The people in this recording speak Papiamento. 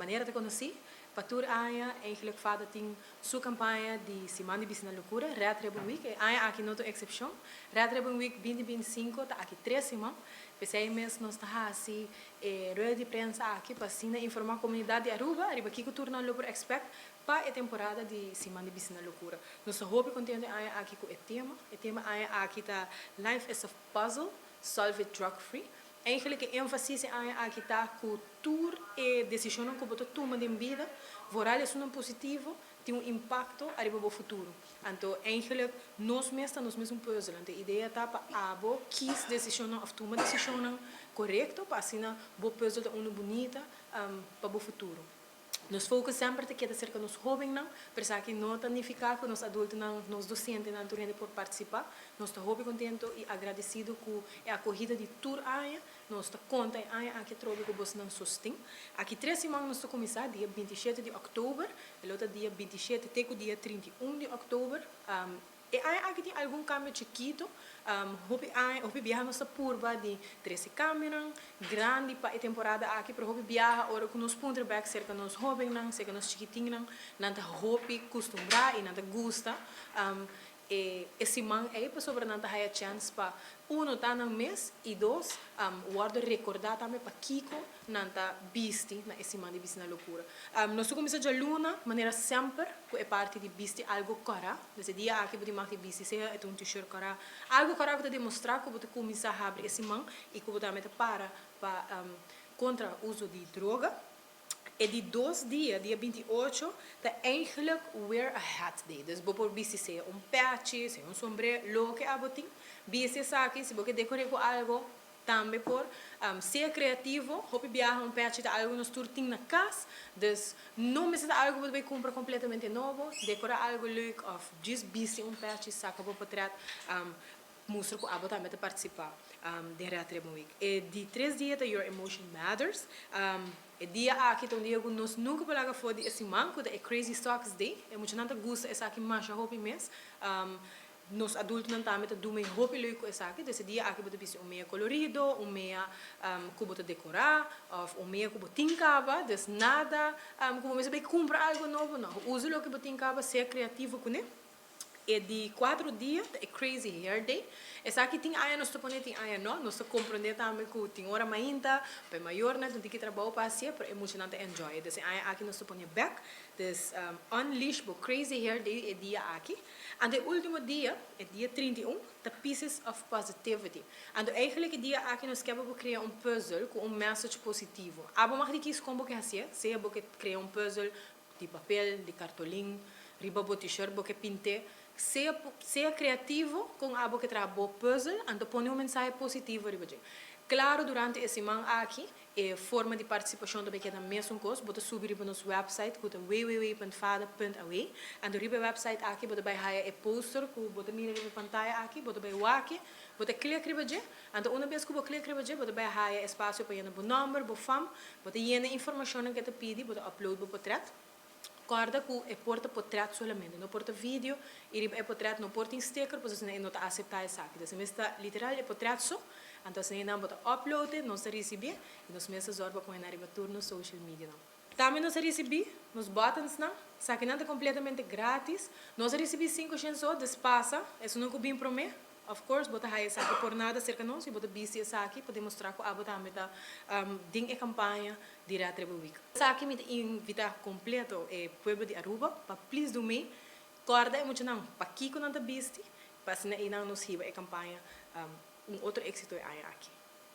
Manera ta conoci, pa tur aña eigenlijk FADA tin su campaña di Siman di Bisti na Locura, Red Ribbon Week. E aña aki no ta un excepcion. Red Ribbon Week 2025 ta aki 3 siman. P'esey mes nos ta haci e rueda di prensa aki pa asina informa comunidad di Aruba riba kico tur nan lo por expect pa e temporada di Siman di Bisti na Locura. Nos ta hopi contento e aña aki cu e tema. E tema aña aki ta "Life is a Puzzle, Solve it Drug Free". Eigenlijk e enfasis e aña aki ta cu tur e decision cu bo ta tuma den bida, vooral esun positivo, tin un impacto ariba bo futuro. Anto, eigenlijk, nos mes ta nos mes un puzzel. Anto, e idea ta pa abo kies decision of tuma decision corecto pa asina bo puzzel ta uno bunita pa bo futuro. Nos focus semper ta keda cerca nos hobennan, pero esaki no ta nifica cu nos adultonan, nos docentenan, tur hende por participa. Nos ta hopi contento y agradecido cu e acogida di tur aña. Nos ta conta e aña aki trobe cu bosnan sosten. Aki 3 siman nos ta cuminsa, dia 27 di october, e otro dia 27 te dia 31 di october. E aña aki tin algun cambio chikito. Hopi aña, hopi biaha nos ta purba di trece cambio grandi pa e temporada aki, pero hopi biaha ora cu nos puntra back cerca nos hobennan, cerca nos chikitinnan, nan ta hopi custumbra y nan ta gusta. E siman ey pasobra nan ta haya chance pa uno ta nan mes y dos wordo recorda tambe pa kico nan ta bisti na e siman di Bisti na Locura. Nos ta cuminsa dialuna, manera semper, cu e parti di bisti algo cora. Dus e dia aki bo tin mag di bisti sea e un t-shirt cora. Algo cora cu ta demostra cu bo ta cuminsa habri e siman y cu bo tambe ta para pa contra uso di droga. E di 2 dia, dia 28, ta eigenlijk Wear a Hat Day. Dus bo por bisti sea un petje, sea un sombrero, loke abo tin. Bisti esaki, si bo ke decora cu algo, tambe por sea creativo, hopi biaha un petje ta algo nos tur tin na cas, dus no mester ta algo bo cumpra completamente nobo, decora algo leuk of just bisti un petje, saca bo portret, mustra cu abo tambe ta participa den Red Ribbon Week. E di 3 dia ta Your Emotion Matters. E dia aki ta un dia cu nos nunca por laga afo di e siman, cu ta e Crazy Socks Day. E muchanan ta gusta esaki masha hopi mes. Nos adultonan tambe ta duna hopi leuk cu esaki. Dus e dia aki bo ta bisti un mea colorido, un mea cu bo ta decora, of un mea cu bo tin caba. Dus nada cu bo mester bay cumpra algo nobo, no. Usa loke bo tin caba, sea creativo cu ne. E di 4 dia e Crazy Hair Day. Esaki tin aña nos ta pone, tin aña no. Nos ta comprende tambe cu tin ora mainta, pa mayornan tin cu trabou pa haci, pero e muchanan ta enjoy. Dus aña aki nos ta pone back. Dus Unleash bo Crazy Hair Day e dia aki. En e ultimo dia, e dia 31, the Pieces of Positivity. Anto eigenlijk e dia aki nos ke crea un puzzel cu un message positivo. Abo mag di kies con bo ke haci, sea bo ke crea un puzzel di papel, di cartolin, riba bo t-shirt bo ke pinta, sea creativo con abo ke traha bo puzzel, anto pone un mensahe positivo riba dje. Claro, durante e siman aki, e forma di participacion tambe ta mesun cos, bo ta subi riba nos website, cu ta www.fada.aw. Anto riba e website aki, bo ta bay haya e poster cu bo ta mira riba pantaya aki, bo ta bay wak e, bo ta click riba dje, anto un bes cu bo click riba dje, bo ta bay haya espacio pa yena bo nomber, bo fam, bo ta yena informacion cu ta pidi, bo ta upload bo portret. Corda cu e por ta portret solamente, no por ta video, y riba e portret no por tin sticker, pasobra no ta acepta esaki. Anto, mester ta literal e portret so, anto asina bo ta upload, nos ta ricibi, y nos mes ta zorg pa pone riba tur nos social media nan. Tambe nos a ricibi nos buttons nan, esakinan ta completamente gratis. Nos a ricibi 500 so, dus pasa, esun cu bin prome. Of course, bo ta haya esaki por nada cerca nos y bo ta bisti esaki pa demostra cu abo tambe ta den e campaña di Red Ribbon Week. Esaki mi ta invita completo e pueblo di Aruba pa please do me, corda e muchanan pa kico nan ta bisti, pa asina nan nos hiba e campaña un otro exito e aña aki.